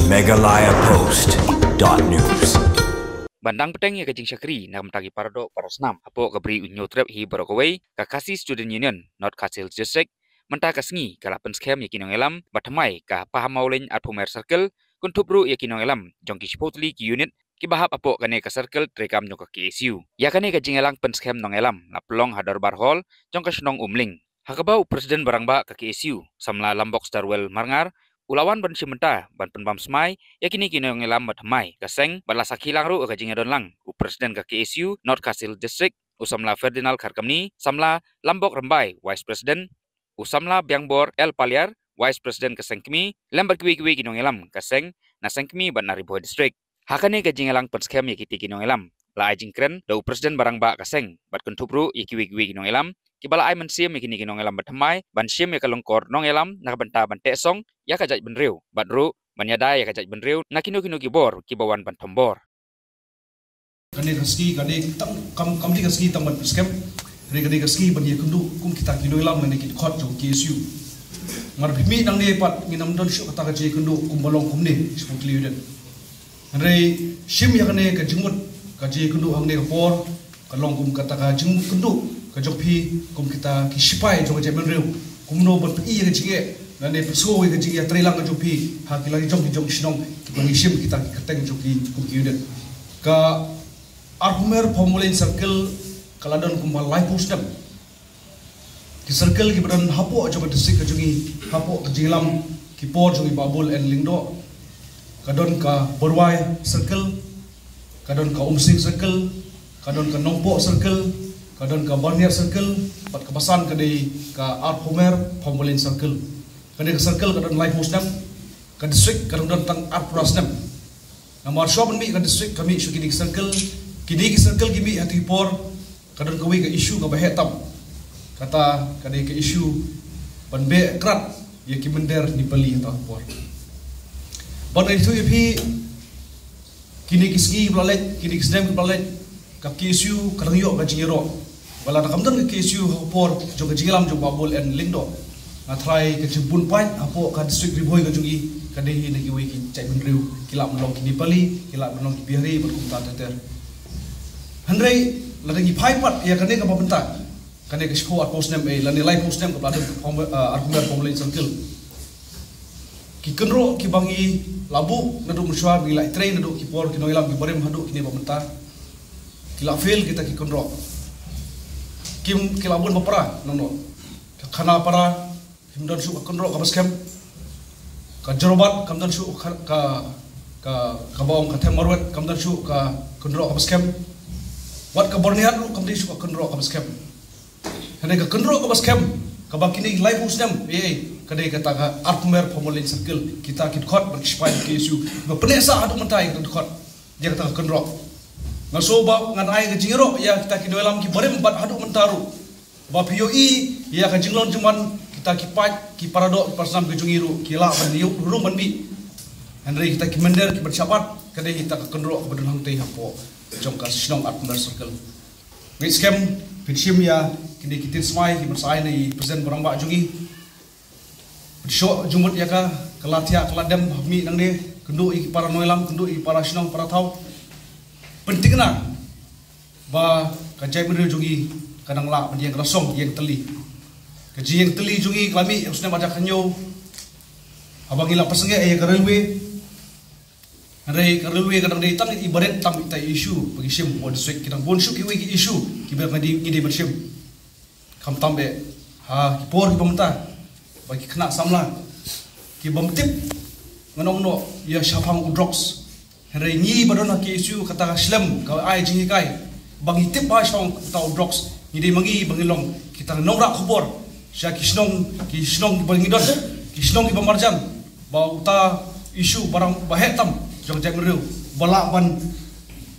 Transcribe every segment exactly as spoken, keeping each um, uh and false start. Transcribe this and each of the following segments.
Meghalaya Post dot news. Ban dang bteng ïa ka jingshakri na ka bynta ki paradoh parasnam hapoh ka Bri u Hynñiewtrep hi baroh kawei, ka Khasi Student Union North Khasi Hills District mynta ka sngi ka la pynskhem ïa ki nongïalam ba thymmai ka Pahamawlein Arphumer Circle, kynthup ruh ïa ki nongïalam jong ki shiphew tylli ki unit kiba hap hapoh kane ka circle treikam jong ka K S U. Ïa kane ka jingïalang pynskhem nongïalam la pynlong ha Dorbar Hall jong ka shnong Umling, ha kaba u President ba rangbah ka K S U, Samla Lambok Starwell Marngar, u la wan ban shim bynta ban pynbam smai ïa kine ki nongïalam ba thymmai ka seng, bad la sakhi lang ruh ka jingïadon lang u President ka K S U North Khasi Hills District, u Samla Ferdinand Kharkamni, Samla Lambok Rymbai, Vice President, u Samla Biangbor L Paliar, Vice President ka seng kmie, lem bad kiwei kiwei ki nongïalam ka seng na seng kmie bad na Ri Bhoi District. Ha kane ka jingïalang pynskhem ïa kitei ki nongïalam la ai jingkren da u President ba rangbah ka seng bad kynthup ruh ïa kiwei kiwei ki nongïalam kiba la ai mynsiem ïa kine ki nongïalam ba thymmai ban shim ïa ka lyngkor nongïalam na ka bynta ban teh song ïa ka jaitbynriew bad ruh ban ïada ïa ka jaitbynriew na kino kino ki bor kiba wan ban thombor. Kane ka sngi kane tang kam kam dei ka sngi tang ban pynskhem. Hynrei kane ka sngi ban ïakynduh kum kita ki nongïalam lane ki dkhot jong K S U. Namar phi mih nangne pat ngin ym don shuh kata ka jingïakynduh kumba long kumne shiphew tylli unit. Hynrei shim ïa kane ka jingmut ka jingïakynduh hangne ka por ka long kum kata ka jingmut kynduh ka jong phi kum kita ki shipai jong ka jaitbynriew. Kumno ban pyni ïa ka jingeh lane pynsngew ïa ka jingïatreilang ka jong phi ha ki la ki jong ki jong ki shnong kiba ngi shim kita ki kyrteng jong ki kum ki unit. Ka Arphumer Phaumawlein Circle ka la don kumba laiphew snem. Ki circle kiba don hapoh jong ka district ka jong ngi hapoh ka jingïalam ki por jong i Bah Bull N Lyngdoh, ka don ka Borwai Circle, ka don ka Umsning Circle, ka don ka Nongpoh Circle, ka don ka Barniah Circle, bad kaba san ka dei ka Arphumer Phaumawlein Circle. Kane ka circle ka don laiphew snem, ka district ka dang don tang arphew phra snem. Namar shuwa ban mih ka district ka mih sha kine ki circle, kine ki circle ki mih ha kine ki por, ka don kawei ka issue kaba heh tam. Kata ka dei ka issue ban beh krad ïa ki mynder Nepali ha kata ka por. Ban ïathuh ïa phi, kine ki sngi kiba la leit, kine ki snem kiba la leit, ka K S U ka dang ïoh ka jingïaroh. Ba lada kam don ka K S U ha ka por jong ka jingïalam jong Bah Bull N Lyngdoh, nga tharai ka jingbun paid hapoh ka district Ri Bhoi ka jong ngi ka dei hi na kiwei ki jaitbynriew, ki lah ban long ki Nepali, ki lah ban long ki Bihari bad kumta ter ter. Hynrei lada ngi phai pat ïa kane kaba mynta, kane ka shiphew arphew snem, eh, lane laiphew snem kaba la don ka Phaum-, ah, Arphumer Phaumawlein Circle. Ki kynroh kiba ngi la buh naduh mynshuwa, ba ngi la ïatrei naduh ki por ki nongïalam kiba rim haduh kine ba mynta, ki la fail kita ki kynroh. Kim, ki la bun ba para nangno. Ka Khanapara kim don shuh ka kynroh kaba skhem. Ka Jorabat kam don shuh ka, ka, ka, kaba ong ka Them Marwet kam don shuh ka kynroh kaba skhem. Wat ka Borniah ruh kam don shuh ka kynroh kaba skhem. Hynrei ka kynroh kaba skhem kaba kine laiphew snem, eh, ka dei kata ka Arphumer Phaumawlein Circle, kita ki dkhot bad ki shipai K S U ba pyneh sah haduh mynta ïa ka dkhot, ïa kata ka kynroh. Nga sngewbha ngan ai ka jingïaroh ïa kita ki nongïalam kiba rim bad haduh mynta ruh, ba phi ïohi ïa ka jinglong jingman kita ki paid, ki paradoh, ki parasnam ka jong ngi ruh ki lah ban ïoh rung ban mih. Hynrei kita ki mynder kiban shah bat ka dei kita ka kynroh kaba don hangtei hapoh jong ka shnong Arphumer Circle. Ngeit skhem phin shim ïa kine ki tied smai kiban sa ai na i President ba rangbah jong ngi. Phin shoh jingmut ïa ka, ka la thiah ka la dem, ha mih nangne, kynduh ïa ki para nongïalam, kynduh ïa ki para shnong para thaw. Pynthikna ba ka jaitbynriew jong ngi ka dang lah ban ïeng rasong, ïeng tylli. Ka jingïeng tylli jong ngi ka la mih ïa u snem ar hajar khathynñiew, haba ngi la pynsangeh ïa ka railway. Hynrei ka railway ka dang dei tang i barit tam ita i issue ba ngi shim hapoh district, ki dang bun shuh kiwei ki issue kiba ngi dei, ngi dei ban shim. Khamtam eh ha ki por kiba mynta ba ki khynnah samla ki bym tip ngan ong noh ïa shaphang u drugs. Hynrei ngi ba don ha K S U kata ka shlem ka ai jinghikai ba ngi tip ba shaphang kata u drugs, ngi dei ma ngi ba ngi long kita nongrah khubor sha ki shnong, ki shnong kiba ngi don, ki shnong kiba marjan, ba uta issue ba rang ba heh tam jong jaitbynriew ba lah ban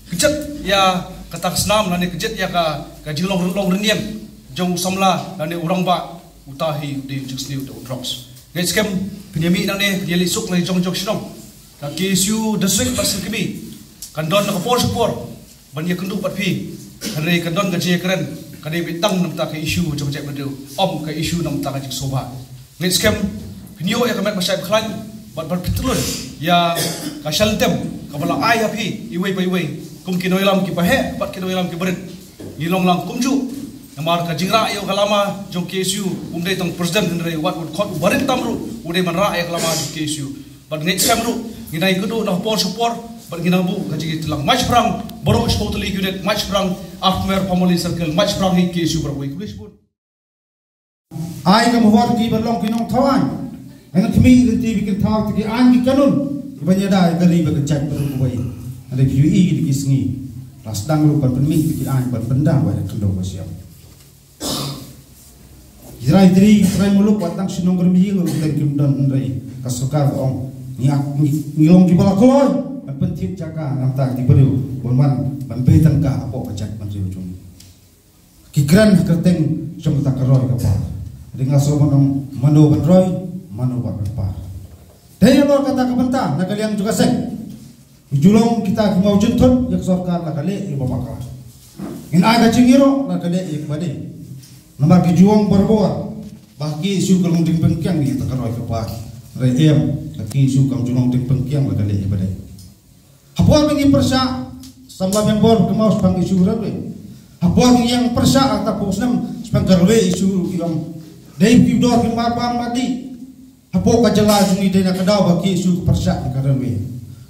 kjat ïa kata ka snam lane kjat ïa ka, ka jinglong long rynïeng jong u samla lane u rangbah, uta hi u dei u jingsniew da u drugs. Ngeit skhem phin ïa mih nangne, phin ïa leit suk la jong jong shnong. Ka K S U district bad seng kmie kan don na ka por sha ka por ban ïakynduh bad phi. Hynrei kan don ka jingïakren ka dei beit tang na bynta ka issue jong ka jaitbynriew, ym ka issue na bynta ka jingsngewbha. Ngeit skhem phin ïoh ïa ka met ba shai ba khlaiñ Bad ban pyntylun ïa ka shah lyntem kaba la ai ha phi iwei pa iwei, kum ki nongïalam kiba heh bad ki nongïalam kiba rit. Ngi long lang kumjuh. Namar ka jingrah ïa ka lama jong K S U um dei tang president, hynrei wat u dkhot uba rit tam ruh u dei ban rah ïa ka lama jong K S U. Bad ngeit skhem ruh ngin ïakynduh na por sha por bad ngin ïa buh ka jingïatylli. Mach phrang baroh shiphew tylli ki unit, mach phrang Arthur Family Circle, mach phrang hi K S U baroh. Khublei shibun. Ai ka mohor ki ban long ki nongthaw aiñ. Ngan khmih lynti ba kin thaw ïa ki aiñ ki kanun kiban ïada ïa ka ri bad ka jaitbynriew kawei. Hynrei phi ïohi ïa ki sngi la sdang ruh ban pynmih ïa ki aiñ ban pyndap ïa ka khyndew ka siam. Ki trai tri, ki trai muluk, wat tang shnong Kyrming ruh teng kim don, hynrei ka sorkar ka ong ngi, ngi, ngi long kiba la kloi ban pynthied jaka na bynta ki briew ban wan ban bei tyngka hapoh ka jaitbynriew jong ngi. Ki kren ha kyrteng jong kata ka roi ka par. Hynrei nga sngew ban ong mano ban roi, mano ban par. Te ïa lor kata ka bynta na ka liang jong ka seng, ngi ju long kita ki mawjynthut ïa ka sorkar la ka leh ïa ba bakla. Ngin ai ka jingïaroh la ka leh ïa ba dei. Namar ki ju ong barabor ba ha K S U ka long diengpyngkiang ïa kata ka roi ka par. Hynrei em, ha K S U kam ju long diengpyngkiang la ka leh ïa ba dei. Ha por ba ngi pyrshah, samla biang bor kynmaw shaphang issue railway. Ha por ba ngi ïeng pyrshah ha kata phew snem shaphang ka railway issue, ki ong dei ki dor ki mar bam mar dih. Hapoh ka jylla jong ngi dei na ka daw ba K S U ka pyrshah ïa ka railway.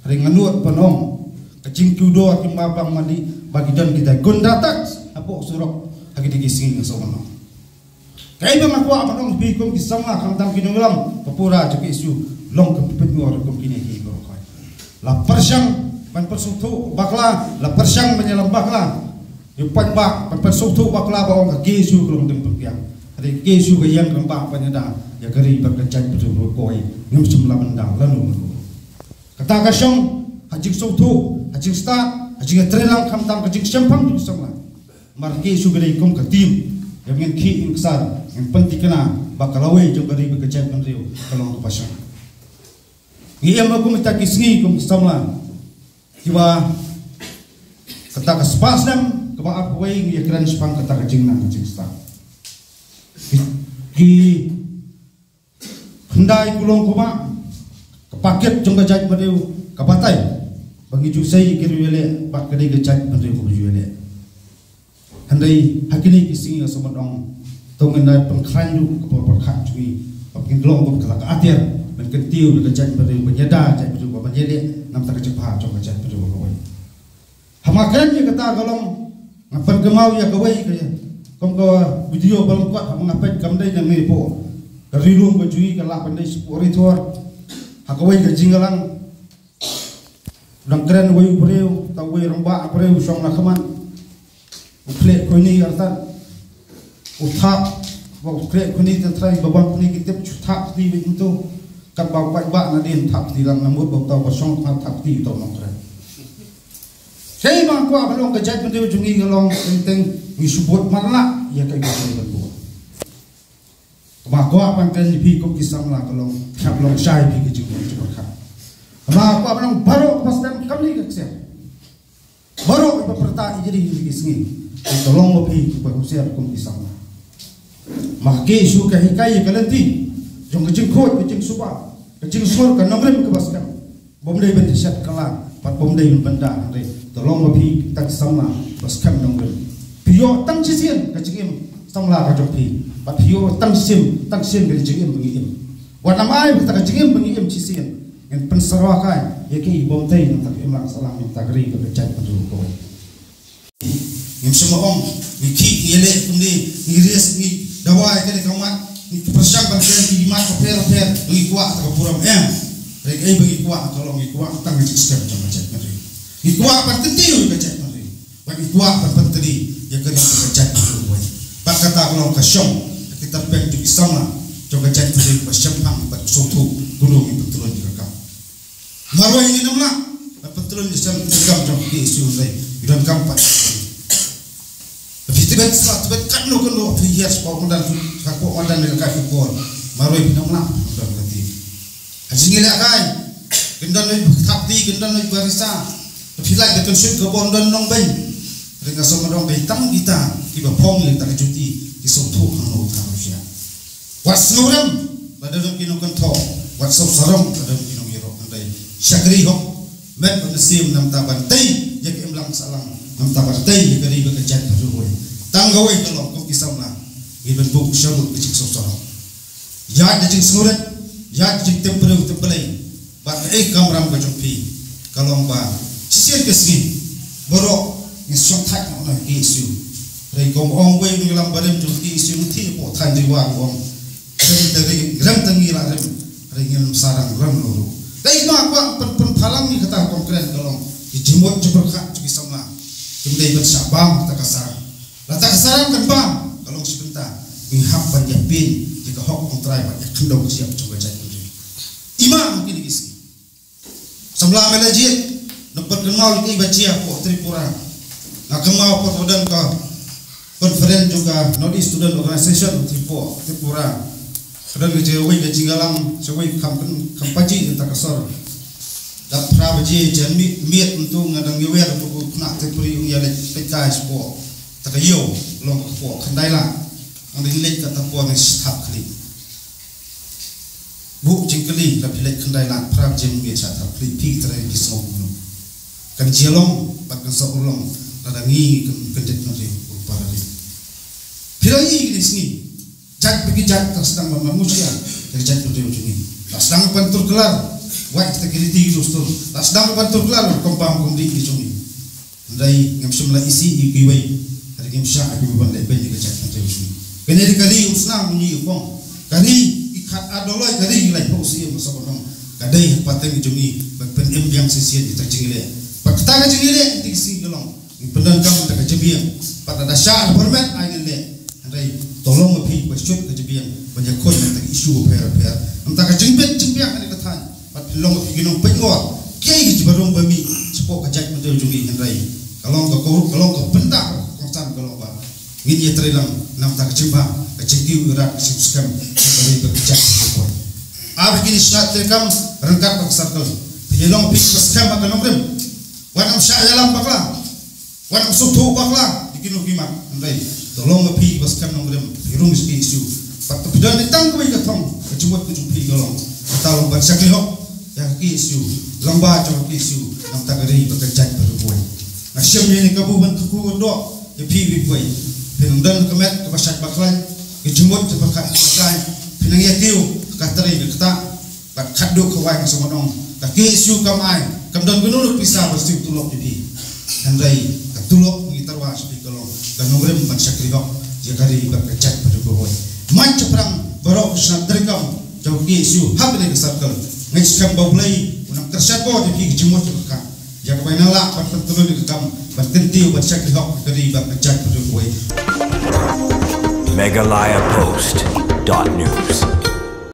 Hynrei nga nud ban ong ka jingkiew dor ki mar bam mar dih ba ki don kita gunda tax hapoh surok ha kine ki sngi, nga sngew ban ong. Kaei ba nga kwah ban ong ïa phi kum ki samla khamtam ki nongïalam, ka pura jong K S U long ka pynpeit ïa kum kine ki baroh. La pyrshang ban pynsngewthuh bakla, la pyrshang ban ïalam bakla. Ïa paidbah ban pynsngewthuh bakla ba ong ka K S U ka long diengpyngkiang. Hynrei ka K S U ka ïeng rangbah ban ïada ïa ka ri bad ka jaitbynriew baroh kawei. Ngim shym la mynda lano lano. Kata ka shong ha jingsngewthuh, ha jingstad, ha jingïatreilang khamtam ka jingshemphang jong ki samla. Namar K S U ka dei kum ka team, ïa ngin khih ngin ksar, ngin pynthikna ba ka lawei jong ka ri bad ka jaitbynriew ka long kaba shong. Ngi ïam ha kum kita ki sngi kum ki samla kiba kata ka spah snem kaba arphew wei ngi ïakren shaphang kata ka jingnang ka jingstad. Ki, ki khyndai kulong kumba ka paket jong ka jaitbynriew ka batai ba ngi ju sei ki riewïaleh bad ka dei ka jaitbynriew kaba ju ïaleh. Hynrei ha kine ki sngi nga sngewbha ong to ngin da pynkhlaiñ ruh ka por pyrkhat jong ngi ba ngin long kum kata ka atiar ban kyntiew ïa ka jaitbynriew ban ïada jaitbynriew ba ban ïaleh na bynta ka jingpyrkhat jong ka jaitbynriew kawei. Haba nga kren ïa kata ka long nga pynkynmaw ïa kawei ka kum ka video ba long kwah haba nga peit kam dei na ngi hapoh ka ri lum ka jong ngi, ka lah ban dei shapoh Ri Thor. Ha kawei ka jingïalang dang kren wei u briew, ta wei rangbah briew u shong na khmat. U khleh khuni artat. U thap, ba u khleh khuni te trai ba bang khuni ki tip shu thap ti ba into. Kat ba u paidbah nadien thap ti lang namut ba u tau ba shong thap thap ti u tau nongkren. Sei ba kwah ba long ka jaitbynriew jong ngi ka long teng teng ngi shu bud marlah ïa ka iba ban bud. Kaba kwah ban kren ïa phi kum ki samla ka long, hap long shai phi ka jingmut jingpyrkhat. Kaba kwah ban long baroh kaba sdang kam ni ka ksiar. Baroh kiba pyrta ïa ri ïa ki sngi. Ka long ba phi kiba husiar kum ki samla. Ma ka K S U ka hikai ïa ka lynti jong ka jingkhuid, ka jingsuba, ka jingsngur, ka nongrim kaba skhem. Bym dei ban shet kylla bad bym dei ban bynda, hynrei to long ba phi tang samla ba skhem nongrim. Phi ïoh tang shisien ka jingim samla ka jong phi bad phi ïoh tang shisien, tang shisien ka jingim ba ngi im. Wat nym ai ba ka jingim ba ngi im shisien ngin pynsyrwa kai ïa ki bym tei na bynta ka imlang sahlang, na bynta ka ri bad ka jaitbynriew kawei. Ngim shym ong ngi khih ngi leh kumne, ngi risk ngi dawa ïa kane ka mat, ngi pyrshang ban kren ki mat bapher bapher ba ngi kwah ta ka burom, em. Hynrei kaei ba ngi kwah ka long ngi kwah tang ka jingskhem jong ka jaitbynriew. Ngi kwah ban kyntiew ïa ka jaitbynriew. Bad ngi kwah ban pyntylli ïa ka ri ka jaitbynriew kawei. Bad kata ka long ka shong ha ki tyrpeng jong ki samla jong ka jaitbynriew ba shemphang bad sngewthuh kumno ngin pyntylun ïa ka kam. Marwei ngin ym lah ban pyntylun ïa ka kam jong ka K S U, hynrei ngi donkam pat. Phi tbit sa tbit katno katno phi hiar shapoh madan, shapoh madan ka kai ka por. Marwei phin ym lah ban don ka ti. Ha jingïalehkai kin don noi ba thap ti, kin don noi ba risa. Phi lait da kan sut ka bor don nongbeiñ. Hynrei nga sngewbha ban ong dei tang kita kiba phong ïa kata ka juti ki sngewthuh hangno tang ruh sha. Wat sngewrem lada don ki nongkynthoh, wat sngewsarong lada don ki nong Shakri hok, met ban sim namar ban tei ïa ka imlang sahlang, namar ban tei ïa ka ri bad ka jaitbynriew. Tang kawei ka long kum ki samla, ngin ban buh sharud ka jingsngewsarong. Ïa ka jingsngewrit, ïa ka jingtip briew tip Blei, bad ka ei kamram ka jong phi, ka long ba shisien ka sngi baroh ngin shong thait noh na K S U. Hynrei kum ong uwei u nongïalam barim jong K S U, ngi thie hapoh thaiñ Ri War u ong, rem te ri, rem te ngi la rem, hynrei ngin ym sarang rem noh ruh. Dei ma kwah pyn, pynphalang ïa kata ka kongkren ka long, ki jingmut jingpyrkhat jong ki samla kim dei ban shah bam kata ka sarang. Lada ka sarang kan bam, ka long shi bynta, ngi hap ban ïa pyn ïa ka hok U Trai bad ïa khyndew ka jingïap jong ka jaitbynriew. Ima kine ki sngi. Samla me la jied, na pyrkhat kynmaw ïa ki ba jia hapoh Tripura. Nga kynmaw pat ba don ka conference jong ka North East Student Organization hapoh Tripura. Ka don ka jingwei ka jingïalang, jingwei kam, kam paji ïa ta ka sor. Da phra baje jan miet, miet mynta nga dang ïawer ïa u khynnah Tripuri u ïaleit peit kai shapoh ta ka ïew, long ka poh khyndai lad. Nga dang leit kata poh ne sthap khlieh. Buh jingkylli, la phi leit khyndai lad phra baje mynmiet sha thap khlieh, phi trei phi sngew kumno? Kan jia long bad kan sa urlong lada ngi kan kyndit na ri u para ri. Phi la ngi kine sngi. Jait bad ki jait ka sdang ban mushkil ka jait bad jong ngi. La sdang ban tur kelar. Wai kita ki riti ki rustur. La sdang ban tur kelar kum bam kum ri ki jong ngi. Hynrei ngim shym la isih ïa kiwei. Hynrei ngim shah ïa kiwei ban leh beiñ ïa ka jaitbynriew jong ngi. Kane dei ka ri u snam u ñi u kong. Ka ri ki khat ar doloi, ka ri ki laiphew siem ka sawdong. Ka dei ha pateng jong ngi ban pynim biang shisien ïa ka jingïaleh. Bad kata ka jingïaleh ïa ki sngi ka long, ngin pyndonkam da ka jingbiang. Bad lada shah da permit ai ngin leh. Hynrei to long ma phi ba shut ka jingbiang ban ïakhun na ka issue bapher bapher. Namar ka jingbit jingbiang kane ka thaiñ. Bad phi long ma phi ki nongpeitngor kiei ki jingbarum ba mih shapoh ka jaitbynriew jong ngi, hynrei ka long ka, ka long ka bynta ka kongsan ka long ba ngin ïatreilang namar ka jingbha, ka jingkiew ïarap, ka jingskhem ka ri bad ka jaitbynriew. Ar kine shnat treikam ryngkat bad ka circle. Phi long phi ba skhem ha ka nongrim. Wat nym shah ïalam bakla. Wat nym sngewthuh bakla ïa kino ki mat, hynrei to long ma phi ba skhem nongrim, phi rung sha K S U. Bad to phi don tang kawei ka thong, ka jingmut ka jong phi ka long, kata long ban shakri hok ïa ka K S U, long ba jong ka K S U, namar ka ri bad ka jaitbynriew. Nga shim ïa kane ka kabu ban kyrkhu kyrdoh ïa phi, phi, phi. Phi nang don ka met kaba shait ba khlaiñ, ka jingmut kaba khat kaba khlaiñ, phi nang ïa kiew ka trei ka ktah. Bad khadduh ka wai ka sngewbha nong, ka K S U kam ai, kam don kano kano pisa ban siew tulop ïa phi. Hynrei ka tulop ngi tyrwa sha phi ka long ka nongrim ban shakri hok ïa ka ri bad ka jaitbynriew. Mait shaphrang baroh ka shnat treikam jong ka K S U ha kane ka circle. Nga ngeit skhem ba U Blei un nang kyrshan bor ïa phi ka jingmut ka jingpyrkhat, ïa kaba nang lah ban pyntylun ïa ka kam ban kyntiew ban shakri hok ïa ka ri bad ka jaitbynriew. Meghalaya Post dot news.